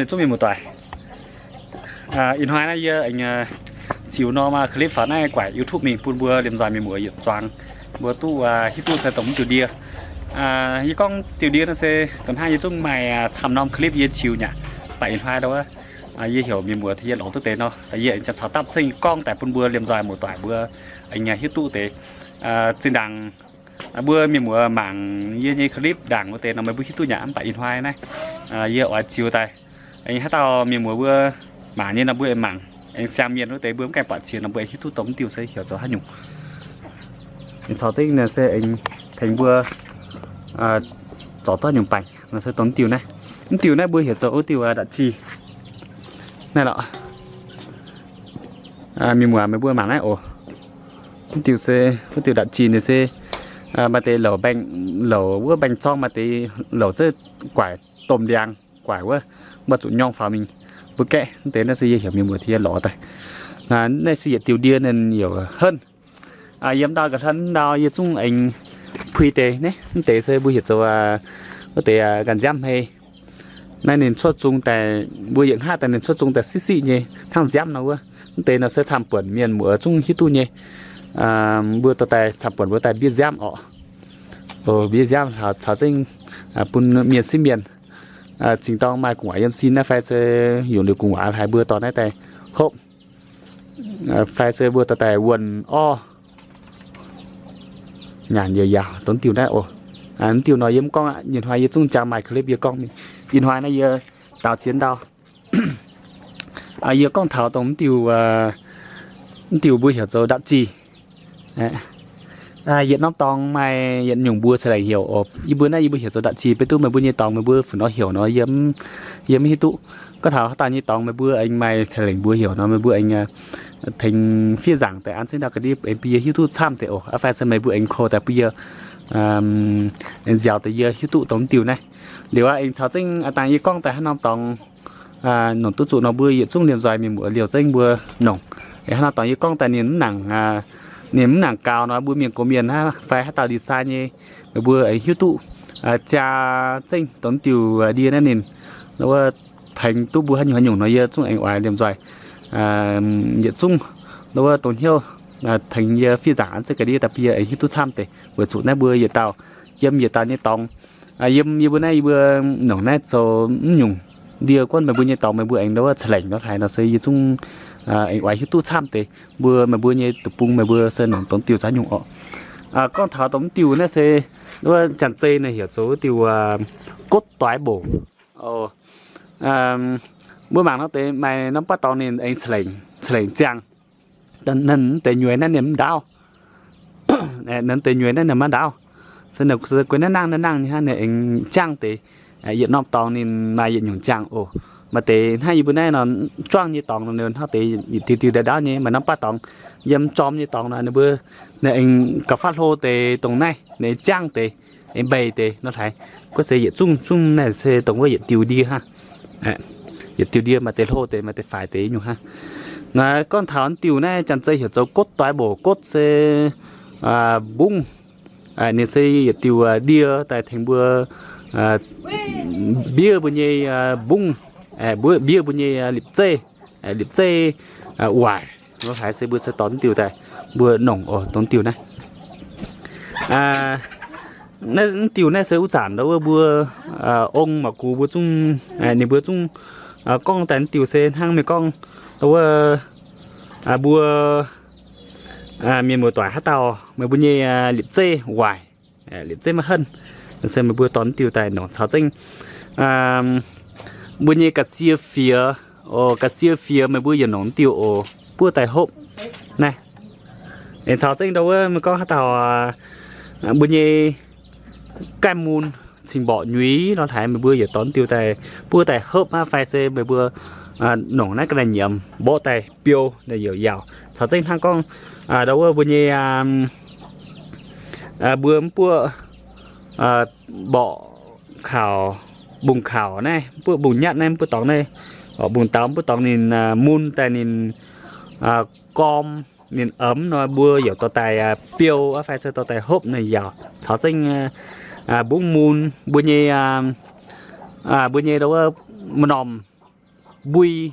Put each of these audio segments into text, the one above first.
Zungv mienh muoz-doic, ih hnoi naaiv yie aengx ziux norm clip faaux naaiv guaix YouTube mingh bun mbuo liemh nzoih mienh muoz yietc zuangx mbuo duqv hiuv duqv se dongh mv diuh ndie. Yie gorngv diuh ndie nor se dongh hnangv yie zungv maaih camv norm clip yie ziux nyei aqv. Mv baac ih hnoi ndau wuov yie heuc mienh muoz tengx yie lorz duqv deix nor, yie aengx janx caux dapv zengv gorngv daaih bun mbuo liemh nzoih muoz-doic mbuo aengx hiuv duqv deix. Zinh ndaangc mbuo mienh muoz mangc yie nyei clip ndaangc wuov deix nor meih mbuo hiuv duqv nyei aqv. Mv baac ih hnoi naaiv yie oix ziux daaih aengx haaix dauh mienh muoz mbuo mangc nyei nor mbuo aengx mangc, aengx siang mienh wuov deix mbuo mv gaengh buatc jiex nor mbuo aengx hiuv duqv dongh mv diuh se heuc zoux haaix nyungc. Aengx caux zengv se aengx tengx mbuo zorc duqv haaix nyungc baengc nor se dongh mv diuh naaiv. Mv diuh naaiv mbuo heuc zoux wuov diuh ndatc-zih naaiv lorqc. Mienh muoz meih mbuo mangc naaiv oc. Mv diuh se wuov diuh ndatc-zih ninh se maaih deix louc mbaengx, louc wuov mbaengx-zorng, maaih deix louc zengv guaix domh ndiangx guaix wuov, mv baac zuqc nyorng faaux mingh mbuo gaeqv. Mv deix naaiv se yie heuc mienh muoz tengx yie lorz daaih. Naaiv se yietc diuh ndie ninh youc henv. Yiem ndau ga'hlen ndau yie zungv aengx puix deix naaiv. Mv deix se mbuo heuc zoux wuov deix ganh nziaamv hmei. Naaiv ninh cuotv zung daaih, mbuo yietc hngaqv daaih ninh cuotv zung daaih siqv siqv nyei hnangv nziaamv nor wuov. Mv deix nor se camv-buonc mienh muoz zungv hiuv duqv nyei. Mbuo dorh daaih camv-buonc mbuo daaih mbiev nziaamv orqc. Mbiev nziaamv caux zengv bun mienh siev mienh. Zingh dorng maaih gu'nguaaic yiem sin naaiv fai se yungz liuz gu'nguaaic haiz mbuo dorh naaiv daaih hopv, fai se mbuo dorh daaih wuonh orv. Nyanc yaac yaauc dongh diuh naaiv oc. Mv diuh nor yie mv gorngv aqv. Ih hnoi yie zungv jangx maaih clip yie gorngv mingh. Ih hnoi naaiv yie daaux ziex ndau. Yie gorngv taux dongh mv diuh, mv diuh mbuo heuc zoux ndatc-zih. Yietc norm dorngx maaih yietc nyungc mbuo ca'lengc heuc oc. Yie mbuo naaiv yie mbuo heuc zoux ndatc-zih, beiv duqv meih mbuo nyei dorngx meih mbuo funx nor heuc nor, yie mv hiuv duqv. Gorngv taux haaix dauh nyei dorngx meih mbuo aengx maaih ca'lengc mbuo heuc nor, meih mbuo aengx tengx fiev nzaangc daaih an zengv ndau ga'ndiev aengx bun yie hiuv duqv camv deix oc. Aa, fai se meih mbuo aengx kou daaih bun yie nziaaux deix yie hiuv duqv dongh mv diuh naaiv. Liuz aqv, aengx caux zengv aa dangh yie gorngv daaih haaix norm dorngx nongc duqv zuqc nor mbuo yietc zungv liemh nzoih mienh muoz liouh zengv mbuo nongc. Aengx haaix norm dorngx yie gorngv daaih ninh mv nangc, ninh mv nangc gaux nor mbuo mienh gox mienh hnangv fai haaix dauh liz sai nyei, meih mbuo aengx hiuv duqv jaa zengv dongh diuh ndie naaiv ninh wuov tengx duqv mbuo haaix nyungc haaix nyungc nor yie zungv aengx oix liemh nzoih yietc zungv wuov dongh hnyouv tengx yie fiev nzaangc an zengv ga'ndiev daaih bun yie aengx hiuv duqv camv deix. Weic zuqc naaiv mbuo yietc dauh yiem yietc dauh nyei dorngx. Yiem yie mbuo naaiv yie mbuo nongc naaiv zoux mv nyungc ndie guonv meih mbuo nyei dorngx meih mbuo aengx wuov ca'lengc nor haaix nor se yie zungv aengx oix hiuv duqv camv deix mbuo meih mbuo nyei deic-bung meih mbuo se nongc dongh diuh za'gengh nyungc orqc. Gorngv taux dongh mv diuh naaiv se wuov janx-zei naaiv heuc zoux wuov diuh gotv doix mboc. Mbuo mangc nor deix maaih norm baav dorngx ninh aengx ca'lengc ziangh. Ninh deix nyueiz naaiv ninh mv ndaauv. Ninh deix nyueiz naaiv ninh maiv ndaauv. Se ninh guei naaiv nangh naaiv nangh nyei hnangv ninh aengx jangv deix. Yietc norm dorngx ninh maaih yietc nyungc jangh oc. Maaih deix hnangv yie mbuo naaiv nor juangv nyei dorngx nor hnangv deix yietc diuh diuh ndaauv ndaauv nyei. Maaih norm baav dorngx yiem jorm nyei dorngx nor ninh mbuo ninh aengx gauh faatv hlo deix dongh naaiv ninh jangv deix, aengx mbeix deix nor hlaaix. Guov se yietc zungv zungv naaiv se dongh wuov yietc diuh ndie hnangv. Yietc diuh ndie maaih deix hlo deix maaih deix faix deix nyungc hnangv. Naaiv gorngv taux diuh naaiv janx-zei heuc zoux gotv doix mboc. Gotv se mbungv. Ninh se yietc diuh ndie daaih tengx mbuo mbiev mbuo nyei mbungv, mbiev mbuo nyei lipc zeiv, lipc zeiv waaic. Nor hlaaix se mbuo se dorh diuh daaih mbuo nongc oc dongh diuh naaiv. Naaiv diuh naaiv se wuov zanc ndau wuov mbuo ong mangc gux mbuo zungv, ninh mbuo zungv gorngv daaih diuh se hnangv meih gorngv ndau wuov mbuo mienh muoz-doic haaix dauh meih mbuo nyei lipc zeiv waaic, lipc zeiv maiv henv, se meih mbuo dorh diuh daaih nongc caux zengv mbuo nyei ga'sie fiex. Oc, ga'sie fiex meih mbuo yietc nongc diuh oc buov daaih hopv naaiv. Aengx caux zengv ndau wuov meih gorngv haaix dauh mbuo nyei gaih mun cing-mborqc nyuiz nor hlaaix meih mbuo yietc dorh diuh daaih buov daaih hopv hnangv fai se meih mbuo nongc naaiv ga'naaiv nyiemz mborqv daaih biou naaiv youc yaauc. Caux zengv hnangv gorngv ndau wuov mbuo nyei mbuo mv buoqv mborqc kaux, mbungv kaux naaiv, mv buoqv mbungv nyatv naaiv, mv buoqv dorngx naaiv, mbungv daux mv buoqv dorngx ninh mun daaih ninh gorm, ninh emx nor mbuo youc dorh daaih biou aqv fai se dorh daaih hopv naaiv yaauc. Caux zengv mbungv mun mbuo nyei, mbuo nyei ndau wuov m'normh mbui,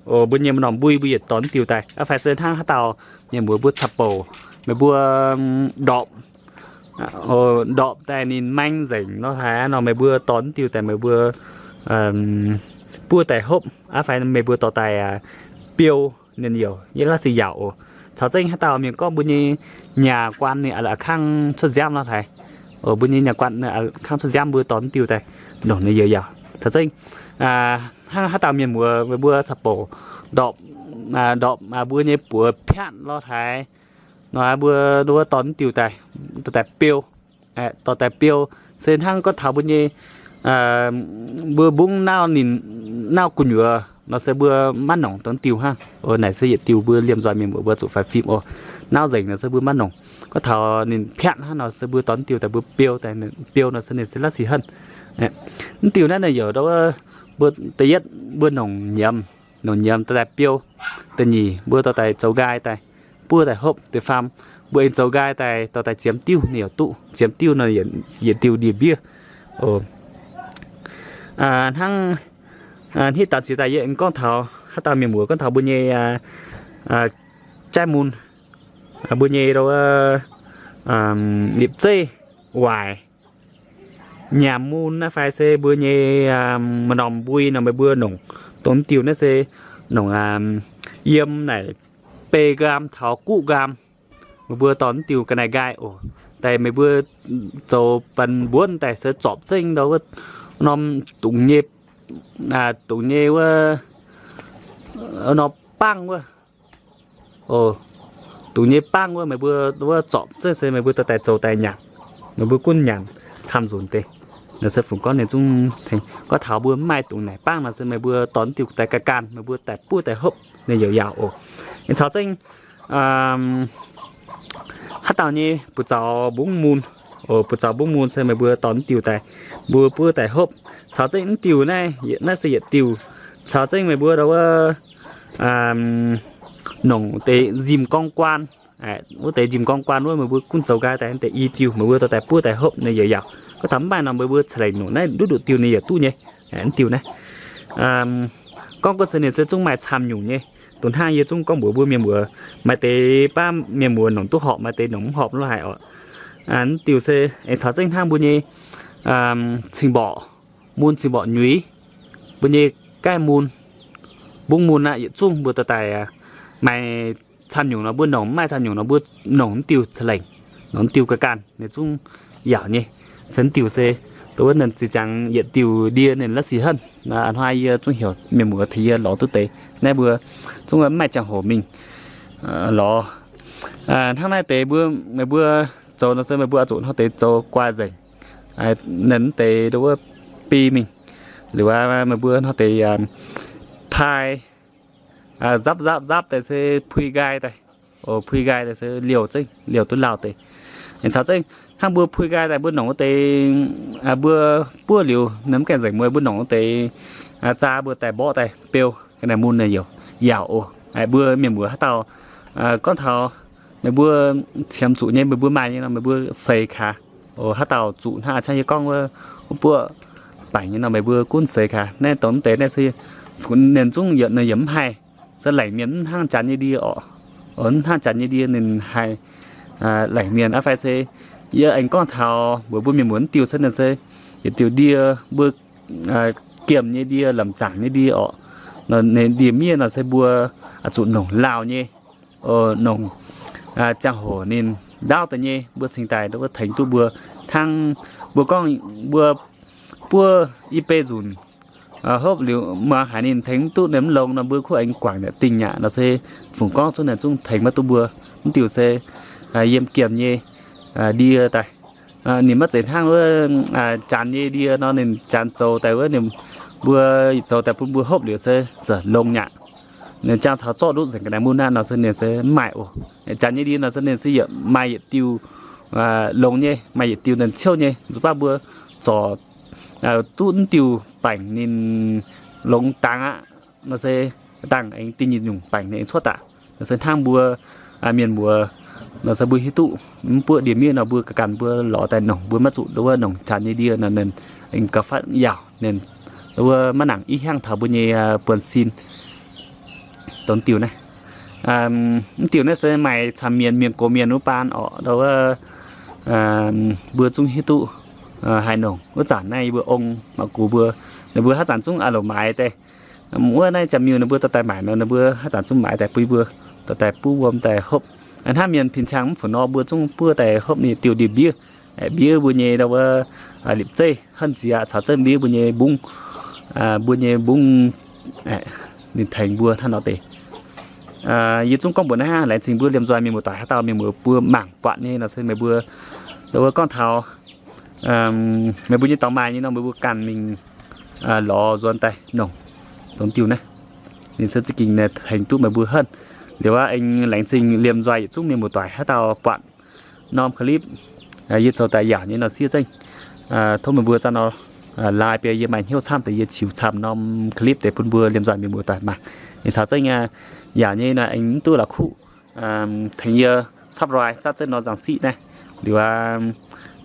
mbuo nyei m'normh mbui mbuo yietc dorh diuh daaih. Aa, fai se hnangv haaix dauh mienh muoz mbuo caux bouc, meih mbuo ndorpc, ndorpc daaih ninh maeng nzengc nor, haaix nor meih mbuo dorh diuh daaih meih mbuo buov daaih hopv, aa, fai meih mbuo dorh daaih biou, ninh youc yie laav sic yaauc oc. Caux zengv haaix dauh mienh gorngv mbuo nyei nyaah guaan ninh a'kangv cuotv nziaamv nor, haaix, mbuo nyei nyaah guaan ninh a'kangv cuotv nziaamv mbuo dorh diuh daaih nongc ninh youc yaauc. Caux zengv hnangv haaix dauh mienh muoz meih mbuo caux bouc ndorpc, ndorpc mbuo nyei buoz piatv lorh haaix nor, mbuo, mbuo dorh diuh daaih, dorh daaih biou, dorh daaih biou. Se hnangv gorngv taux mbuo nyei, mbuo mbungv nauv ninh, nauv gu'nyuoz nor se mbuo maiv nongc dongh diuh hnangv. Naaic se yietc diuh mbuo liemh nzoih mienh muoz mbuo zuqc faix fim oc. Nauv nzengc nor se mbuo maiv nongc. Gorngv taux ninh piatv hnangv nor se mbuo dorh diuh daaih mbuo biou, biou nor se ninh se laav sic henv. Mv diuh naaiv ninh youc ndau wuov, mbuo da'yietv mbuo nongc nyiemz, nongc nyiemz dorh daaih biou. Da'nyeic mbuo dorh daaih zoux nqaai daaih buov daaih hopv. Da'faam mbuo aengx zoux nqaai daaih dorh daaih ziemx diuv ninh youc duqv. Ziemx diuv nor yietc diuh ndie-mbiev. Hnangv hitv daaih ziex daaih yie aengx gorngv taux haaix dauh mienh muoz gorngv taux mbuo nyei jaiv mun, mbuo nyei ndau wuov liepc zeiv waaic, nyaamc mun naaiv fai se mbuo nyei m'normh mbui nor meih mbuo nongc dongh diuh naaiv se nongc yiem naaic bei nqaam taux guqv nqaam. Meih mbuo dorh diuh ga'naaiv nqaai oc. Daaih meih mbuo zoux banh mbuonv daaih se zorpc zengv ndau wuov norm dungz nyei, dungz nyei wuov norm bangv wuov. Dungz nyei bangv wuov meih mbuo wuov zorpc zengv se meih mbuo dorh daaih zoux daaih nyanc. Meih mbuo gunv nyanc camv nzunc deix. Nor se fungx gorngv ninh zungv tengx. Gorngv taux mbuo mv maaih dungz naaic bangv nor se meih mbuo dorh diuh daaih ga'ganh, meih mbuo daaih buov daaih hopv ninh youc yaauc oc. Ninh caux zengv haaix dauh nyei buoz zaux mbungv mun, buoz zaux mbungv mun se meih mbuo dorh diuh daaih, mbuo buov daaih hopv. Caux zengv mv diuh naaiv, naaiv se yietc diuh. Caux zengv meih mbuo ndau wuov nongc deix nzimh gorngv guaan. Wuov deix nzimh gorngv guaan wuov meih mbuo gunv zoux nqaai daaih deix i diuh, meih mbuo dorh daaih buov daaih hopv ninh youc yaauc. Gorngv taux mv maaih nor meih mbuo ca'lengc nongc naaiv nduqc nduqc diuh ninh youc duqv nyei. Mv diuh naaiv gorngv guv se ninh se zungv maaih camv nyungc nyei. Dongh hnangv yie zungv gorngv mbuox mbuo mienh muoz, maaih deix baav mienh muoz nongc duqv horpc, maaih deix nongc mv horpc lorh haic oc. Mv diuh se aengx caux zengv hnangv mbuo nyei cing-mborqc mun, cing-mborqc nyuix, mbuo nyei gaeqv mun, mbungv mun aqv, yietc zungv mbuo dorh daaih maaih camv nyungc nor mbuo nongc, mv maaih camv nyungc nor mbuo nongc mv diuh ca'lengc, nongc mv diuh ga'ganh ninh zungv yaauc nyei. Se mv diuh se dongh wuov ninh ziqc jangx yietc diuh ndie ninh la'sic henv. Hnoi yie zungv heuc mienh muoz tengx yie lorz duqv deix. Naaiv mbuo zungv mv maaih ziangh hoc mingh lorz. Hnangv naaiv deix mbuo, meih mbuo zoux nor se meih mbuo oix zuqc hnoi deix zoux guai nzengc. Ninh mv deix dongh wuov bi mingh, liuz meih mbuo hnoi deix paaiv nzapv nzapv nzapv daaih se pui nqaai daaih. Pui nqaai daaih se liouh zengv, liouh duqv lauh deix. Aengx caux zengv hnangv mbuo pui nqaai daaih mbuo nongc wuov deix, mbuo buov liuz ninh mv gaengh nzengc mueiz, mbuo nongc wuov deix zaa mbuo daaih mborqv daaih beu ga'naaiv mun ninh youc yaauc oc. Mbuo mienh muoz haaix dauh gorngv taux meih mbuo qiemx zuqc nyei, meih mbuo maaih nyei nor meih mbuo seix kaax. Haaix dauh zuqc hnangv a'ciangv yie gorngv wuov, wuov buoqv baengc nyei nor meih mbuo gunv seix kaax. Naaiv dongh mv deix naaiv se ninh zungv yietc, ninh yaac mv haih. Se laengc mienh mv hnangv janx nyei ndie oc. Mv hnangv janx nyei ndie ninh haih laengc mienh aqv. Fai se yie aengx gorngv taux mbuox mbuo mienh muoz mv diuh se ninh se yietc diuh ndie, mbuo giemh nyei ndie, lamz zaangc nyei ndie oc. Ninh ndie-miev nor se mbuo zuqc nongc lauh nyei, nongc ziangh hoc ninh ndaauv daaih nyei, mbuo cingx daaih wuov tengx duqv mbuo. Hnangv mbuo gorngv mbuo buov i bei nzunc, hopv liuz muangx haic ninh tengx mv duqv, ninh mv longx nor mbuo kuv aengx guangc yaac dingh aqv. Nor se fungx gorngv zungv ninh zungv tengx maiv duqv mbuo. Mv diuh se yiem giemh nyei ndie daaih. Ninh maiv zeiz hnangv wuov janx nyei ndie nor, ninh janx zoux daaih wuov, ninh mbuo zoux daaih bun mbuo hopv liuz se za'gengh longx aqv. Ninh jangx caux zorqv nduqv nzengc ga'naaiv mun aqv nor se ninh se mv maaih oc. Janx nyei ndie nor se ninh se yietc maaih yietc diuh longx nyei, maaih yietc diuh ninh ciouv nyei, nzunc baav mbuo zorc duqv mv diuh baengc ninh longx dangx aqv. Nor se dangh aengx da'nyeic nyungc baengc ninh aengx cuotv daaih. Nor se hnangv mbuo mienh muoz nor se mbuo hiuv duqv mv buoqv ndie-miev nor mbuo ganh ganh mbuo lorz daaih nongc, mbuo maiv zuqc nduov nongc janx nyei ndie nor ninh aengx gauh fatv yaauc, ninh wuov maiv nangc i hnyangx taux mbuo nyei buonv-sin. Dongh diuh naaiv, mv diuh naaiv se maaih camv mienh, mienh gox mienh wuov baan orqc, ndau wuov mbuo zungv hiuv duqv haaix nongc. Wuov zanc naaiv yie mbuo ong mangc gux mbuo, ninh mbuo haaix zanc zungv a'loc maaiz daaih. Wuov naaiv jaax miuh ninh mbuo dorh daaih maaic nor, ninh mbuo haaix zanc zungv maaiz daaih bun yie mbuo, dorh daaih buov wuom daaih hopv. Hnangv mienh pin cang mv funx nor, mbuo zungv buov daaih hopv ninh diuh ndie-mbiev, mbiev mbuo nyei ndau wuov lipc zeiv, henv nziex caux zengv mbiev mbuo nyei mbungv, mbuo nyei mbungv, ninh tengx mbuo hnangv nor deix. Yie zungv gorngv mbuox naaiv hnangv, laengz zingh mbuo liemh nzoih mienh muoz-doic haaix dauh mienh muoz mbuo mangc buatc nyei nor se meih mbuo, ndau wuov gorngv taux meih mbuo nyei dorngx maaih nyei nor, meih mbuo ganh mingh lorz nzuonx daaih nongc. Dongh diuh naaiv, ninh se za'gengh tengx duqv meih mbuo henv. Liuz aqv, aengx laengz zingh liemh nzoih yietc zungv mienh muoz-doic haaix dauh buatc norm clip yie zoux daaih yaauc nyei nor siev zengv, tov meih mbuo za'gengh nor, like bie yie maaih hnyouv camv deix yie qiux camv norm clip deix bun mbuo liemh nzoih mienh muoz-doic mangc. Ninh caux zengv yaauc nyei nor aengx mv duqv la'kuqv, tengx yie subscribe zatv zengv nor nzangc siqv naaiv. Liuz aqv,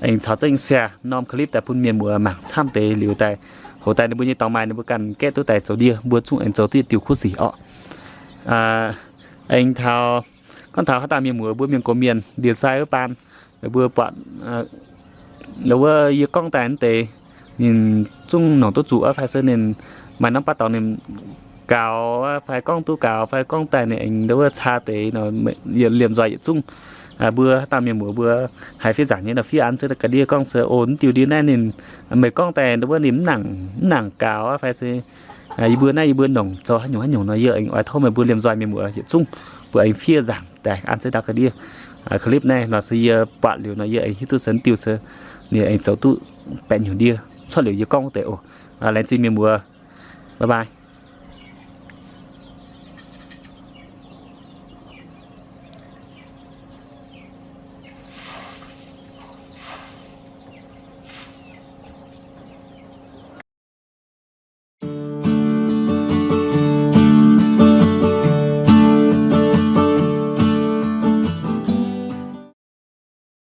aengx caux zengv share norm clip daaih bun mienh muoz mangc camv deix liuz daaih, hoc daaih ninh mbuo nyei dorngx maaih ninh mbuo ganh gaeqv duqv daaih zoux ndie, mbuo zungv aengx zoux duqv diuh kuv sic orqc. Aengx taux, gorngv taux haaix dauh mienh muoz mbuo mienh gox mienh ndie-sai wuov baan, meih mbuo buatc wuov yie gorngv daaih naaiv deix, ninh zungv nongc duqv zuqc aqv fai se ninh maaih norm baav dorngx ninh gaux aqv fai gorngv duqv gaux fai gorngv daaih ninh aengx ndau wuov caa deix nor, liemh nzoih yietc zungv mbuo haaix dauh mienh muoz mbuo haiz fiev nzaangc nyei nor fiev an se ga'ndiev gorngv se, o, mv diuh ndie naaiv ninh, meih gorngv daaih ndau wuov ninh mv nangc, mv nangc gaux aqv fai se yie mbuo naaiv yie mbuo nongc zoux haaix nyungc haaix nyungc nor, yie aengx oix tov meih mbuo liemh nzoih mienh muoz yietc zungv mbuo aengx fiev nzaangc daaih an se ndau ga'ndiev clip naaiv nor se yie buatc liuz nor yie aengx hiuv duqv se mv diuh se ninh aengx zoux duqv baeqc nyungc ndie cuotv liuz yie gorngv wuov deix oc. Laengz zingh mienh muoz. Bye bye.